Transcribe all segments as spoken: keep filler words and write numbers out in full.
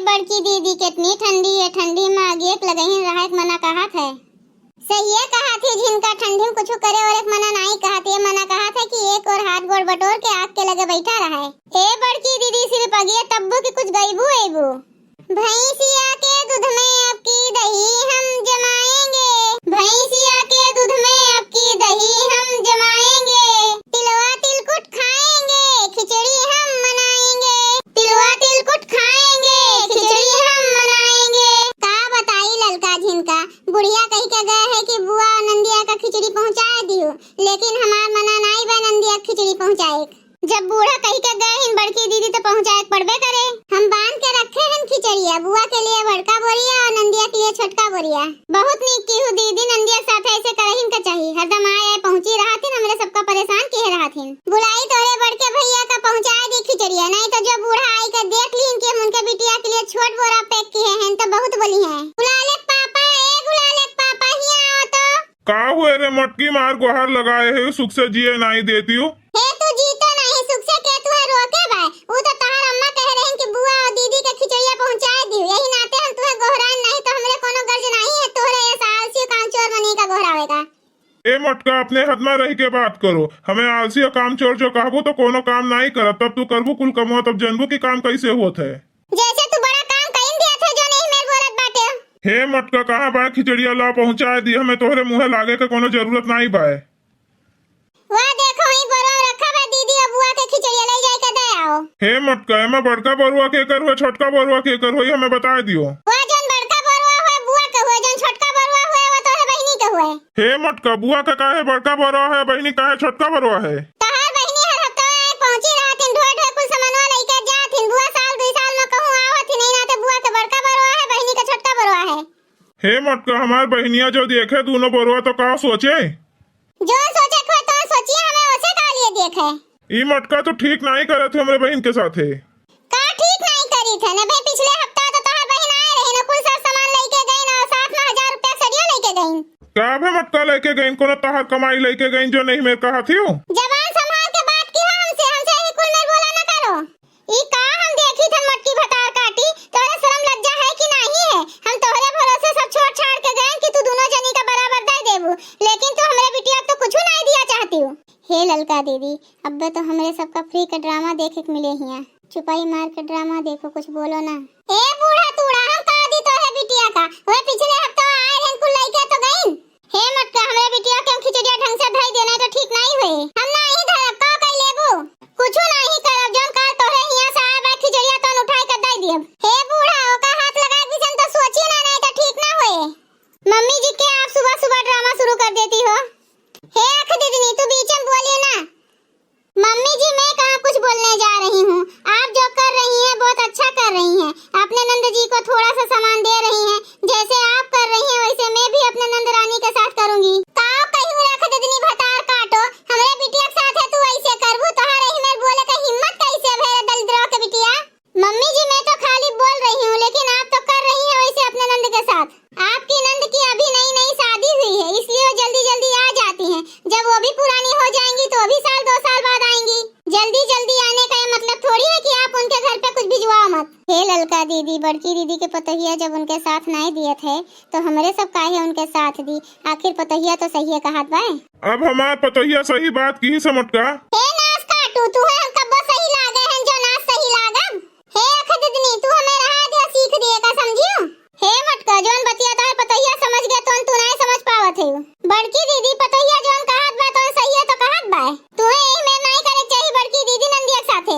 बड़की दीदी, केतनी ठंडी है, ठंडी मा आगिये के लगहिन रहे के मना कहत है। सहिये कहत ही, झिनका ठंडी मा कुछु करे ओरे के मना नाहीं कहत, ये मना कहत है कि एक ओर हाथ गोड़ बटोर के आग के लगे बैठा रहे। ए बड़की दीदी, सिर्फ आगिये तब्बू कि कुछ गइबू अइबू। भैंसिया के दूध में अब की दही हम जमाएंगे, भैंसिया के दूध में अब की दही हम जमाएंगे, तिलवा तिलकुट खाएंगे, खिचड़ी हम मनाएंगे, तिलवा तिलकुट खाएंगे, खिचड़ी हम मनाएंगे। का बताई ललका झिनका, बुढ़िया कहि के गए है कि बुआ नंदिया का खिचड़ी पहुँचाए दियो, लेकिन हमार मना नाहीं बा नंदिया का खिचड़ी पहुँचाए। जब बूढ़ा कहि के गए हिन बड़की दीदी, तो पहुँचाए के पड़बे करे। हम बांध के रखे हन खिचड़िया, बुआ के लिए बड़का बोरिया और नंदिया के लिए छोटका बोरिया। बहुत नीक किहू दीदी, नंदिया के साथ ऐसे करहिन का चाही, हरदम आए आए पहुँची रहत हिन, हमरे सबका परेशान किहे रहत हिन। बुलाई तोरे बड़के भैया का, पहुँचाए दी खिचड़िया, नाहीं तो जो बूढ़ा आई के देख लिहिन कि हम उनके बिटिया के लिए छोट बोरा पैक किहे हैं, तो बहुत बोलिहैं। गुलाले के पापा, ए गुलाले के पापा, हियाँ आओ तो। का हुए रे मटकी, मार गोहार लगाए है, सुख से जिए नाहीं देतियो। हे तू जीतो नाहीं सुख से, के तुहे रोके बाय? उ तो तोहार अम्मा कहे रहिन कि बुआ और दीदी के खिचड़िया पहुँचाए दियो, यही नाते हम तुहे गोहराइन, नाहीं तो हमरे कोनो गर्ज नाहीं है तोहरे ये आलसी कामचोर मनी का गोहरावे का। ए मटका, अपने हद मा रहि के बात करो, हमें आलसी और कामचोर जो कहबू तो कोनो काम नाहीं करब, तब तू करबू कुल कमवा, तब जनबू कि काम कैसे होत है। जैसे तू बड़ा काम कइन दिया थे, जो नहीं मेर बोलत बाटे। हे मटका, कहाँ बाय खिचड़िया, ला पहुँचाए दी, हमें तोहरे मुँहे लागे के कोनो जरूरत नाहीं बाय। वा देखो, ई बोरवा रखा बा दीदी, अब बुआ के खिचड़िया ले जाए के दे आओ। हे मटका, एमा बड़का बोरवा केकर हुए, छोटका बोरवा केकर हुए, हमें बताए दियो। वा जौन बड़का बोरवा हुए बुआ के हुए, जौन छोटका बोरवा हुए वो तोहरे बहिनी के हुए। हे मटका, बुआ के काहे बड़का बोरवा है, बहिनी काहे छोटका बोरवा है? तोहार बहिनी हर हफ्ता आए पहुँची रहत हिन, ढोए ढोए कुल सामानवा लइके जात हिन। बुआ साल दुई साल मा कहूँ आवत हिन, यही नाते बुआ के बड़का बोरवा है, बहिनी के छोटका बोरवा है। हे मटका, हमार बहिनिया जो देखे दूनो बोरवा तो का सोचे? जो सोचे के होए तो सोचिए, हमें ओसे का लिए देखे। ई मटका तो ठीक नाहीं करत है हमरे बहिन के साथे। का ठीक नाहीं करी थे? न भाई, पिछले हफ्ता तो तोहार बहिन आए रही, न कुल सर सामान लइके गई, न साथ मा हजार रुपया सरियो लइके गई। का भे मटका लइके गई? कोनो तोहार कमाई लइके गई जो नहीं मेर कहत हियो? जबान संभाल के बात किहो हमसे, हमसे यही कुल मेर बोला न करो। ई का हम देखी थन मटकी भतार काटी, तोहरे शरम लज्जा है कि नाहीं है? हम तोहरे भरोसे सब छोड़ छाड़ के गए कि तू दूनो जनी का बराबर दे देबू, लेकिन तू हमरे बिटिया के तो कुछू नाहीं दिया चाहतियो। हे ललका दीदी, अब्बे तो हमरे सबका free के drama देखे के मिले हिया। चुपाई मार के drama देखो, कुछ बोलो ना। ए बूढ़ा तूड़ा, हम का दी तोहरे बिटिया का? वह पिछले हफ्ता आए रहन, कुल लइके तो गइन। हे मटका, हमरे बिटिया के हम खिचड़िया ढंग से धई दे, नाहीं तो ठीक नाहीं होए। हम नाहीं धरब, का कइ लेबू? कुछू नाहीं करब, जौन काल तोहरे हियाँ से आए बा खिचड़िया तौन उठाई के दई दियब। हे बूढ़ा, ओका हाथ लगाए के विषय में तो सोची ना, नाहीं तो ठीक ना होए। मम्मी जी, के आप सुबह सुबह drama शुरू कर देती हो? हे आँख दिदनी, तू बीच में बोलियो ना। मम्मी जी, मैं कहाँ कुछ बोलने जा रही हूँ, आप जो कर रही हैं बहुत अच्छा कर रही हैं। अपने नंद जी को थोड़ा सा सामान दे रही हैं, जैसे आप कर रही हैं वैसे मैं भी अपने नंद रानी के साथ करूँगी। का कही रख ददनी भतार काटो, हमरे बिटिया के साथ है तू ऐसे करबू, तोहरे ही मेर बोले के हिम्मत कैसे भे रे दलिद्रो के बिटिया? मम्मी जी, मैं तो खाली बोल रही हूँ, लेकिन आप तो कर रही हैं वैसे अपने नंद के साथ। आपकी नंद की अभी नई नई शादी हुई है, इसलिए वो जल्दी जल्दी आ जाती हैं। जब वो भी पुरानी हो जाएंगी तो वो भी साल दो साल बाद आएंगी। जल्दी जल्दी आने का ये मतलब थोड़ी है कि आप उनके घर पे कुछ भिजवाओ मत। हे ललका दीदी, बड़की दीदी के पतोहिया जब उनके साथ नाहीं दियत है तो हमरे सब काहे उनके साथ दी? आखिर पतोहिया तो सही है कहत बाय। अब हमार पतोहिया सही बात किहिस मोटका। हे नास काटू, तू है हम कब्बो सही लागे हैं जो नास सही लागब। हे अख दिदनी, तू हमें रहा दिया सीख दिए का, समझियो? हे मटका, जौन बतिया तोहर पतोहिया समझ गया, तौन तू नाहीं समझ पावत है। बड़की दीदी, पतोहिया जौन कहत बा, तौन सही है तो कहत बा। तू है यही में नाहीं करे के चाहिए बड़की दीदी नंदिया के साथे।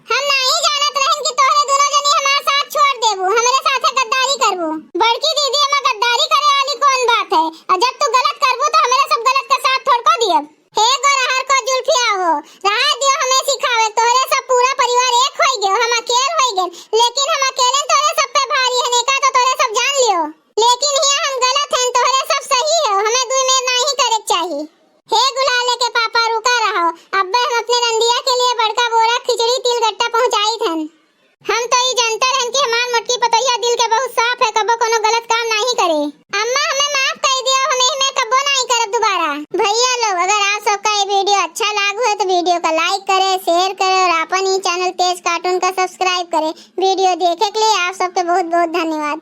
हम नाहीं जानत रहन कि तोहरे दोनों जनी हमार साथ छोड़ देबू, हमरे साथे गद्दारी करबू। बड़की दीदी, एमा गद्दारी करे वाली कौन बात है? और जब तू गलत करबू तो हमरे सब गलत के साथ थोड़को दियब। हे गोरहर को जुल्फिया हो, रहा दियो हमें सिखावे, तोहरे सब पूरा परिवार एक होई गयो, हम अकेल होई गए, लेकिन हम अकेले तोहरे सब पे भारी है, एका तो तोहरे सब जान लियो। लेकिन हिया हम गलत हैं, तोहरे सब सही है, हमें दुई में नाहीं करे के चाही। हे गुलाले के पापा, रुका रहो, अब्बे हम अपने नंदिया के लिए बड़का बोरा खिचड़ी तिल गट्टा पहुँचाई थन। हम तो ई जानते रहन कि हमार मोटकी पतोहिया दिल के बहुत साफ है, कबो कोनो गलत काम नाहीं करे। अम्मा, हमें माफ कर दियो, हम एहमे कबो नाहीं करब दोबारा। भैया लोग, अगर आप सबका ये video अच्छा लागू है तो video का like करे, share करे और आपन ई channel तेज cartoon का subscribe करे। Video देखे आपके बहुत बहुत धन्यवाद।